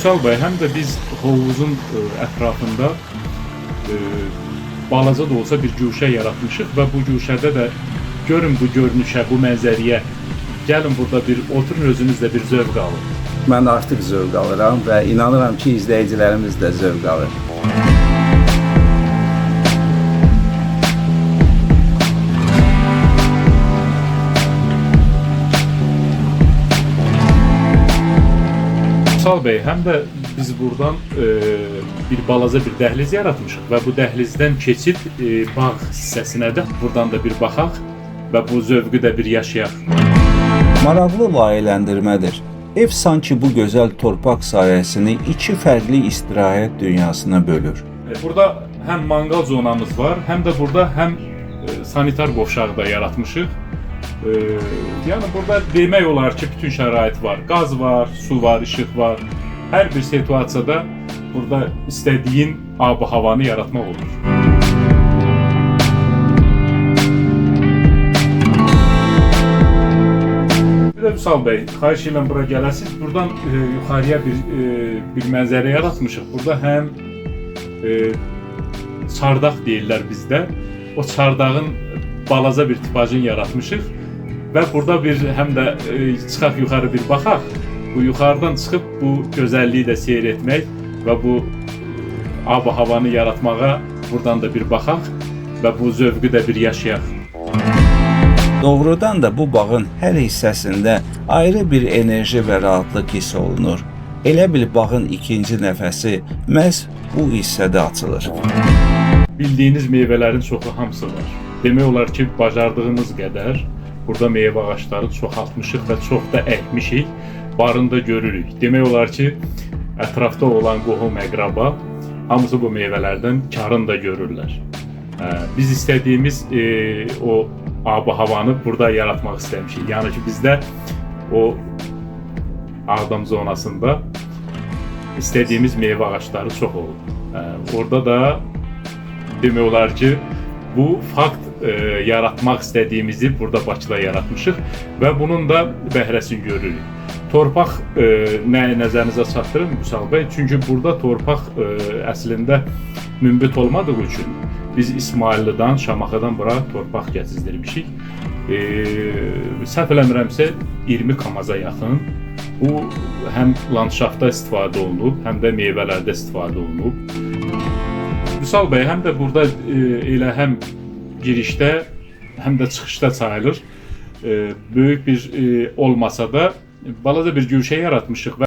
Vüsal bəy, həm də biz hovuzun ətrafında balaca da olsa bir guşə yaratmışıq və bu guşədə də görün bu görünüşə, bu mənzərəyə. Gəlin burada bir oturun, özünüz də bir zövq alın. Mən artıq zövq alıram və inanıram ki, izləyicilərimiz də zövq alır. Vüsal bəy, həm də biz buradan bir balaca bir dəhliz yaratmışıq və bu dəhlizdən keçid bağ hissəsinədir. Buradan da bir baxaq və bu zövqü də bir yaşayaq. Maraqlı layihələndirmədir. Ev sanki bu gözəl torpaq sahəsini iki fərqli istirahət dünyasına bölür. Burada həm manqal zonamız var, həm də burada həm sanitar qovşağı da yaratmışıq. Yəni burada demək olar ki, bütün şərait var. Qaz var, su var, işıq var. Hər bir situasiyada burada istədiyin ab-havanı yaratmaq olur. Bir də Vüsal bəy, xahiş edirəm bura gələsiniz. Buradan yuxarıya bir mənzərə yaratmışıq. Burada həm çardaq deyirlər bizdə. O çardağın balaca bir tipajını yaratmışıq və burada bir həm də çıxaq yuxarı bir baxaq. Bu yuxarıdan çıxıb bu gözəlliyi də seyr etmək və bu ab-havanı yaratmağa buradan da bir baxaq və bu zövqü də bir yaşayaq. Doğrudan da bu bağın hər hissəsində ayrı bir enerji və rahatlıq hiss olunur. Elə bil bağın ikinci nəfəsi məhz bu hissədə açılır. Bildiyiniz meyvələrin çoxu hamısı var. Demək olar ki, bacardığımız qədər burada meyvə ağacları çoxaltmışıq və çox da əkmişik. Barını da görürük. Demək olar ki, ətrafda olan qohum, əqraba hamısı bu meyvələrdən karını da görürlər. Biz istədiyimiz o ab-havanı burada yaratmaq istəmişik. Yəni ki, bizdə o Ağdam zonasında istədiyimiz meyvə ağacları çox olub. Orada da demək olar ki, bu fakt yaratmaq istədiyimizi burada Bakıda yaratmışıq və bunun da bəhrəsini görürük. Torpaq nə nəzərinizə çatdırım Vüsal bəy? Çünki burada torpaq əslində münbit olmadığı üçün biz İsmayıllıdan, Şamaxıdan bura torpaq gətizdirmişik. Səhv eləmirəmsə 20 kamaza yaxın. Bu həm landşaftda istifadə olunub, həm də meyvələrdə istifadə olunub. Vüsal bəy, həm də burada elə həm girişdə, həm də çıxışda sayılır. Böyük bir olmasa da balaca bir güşə yaratmışıq və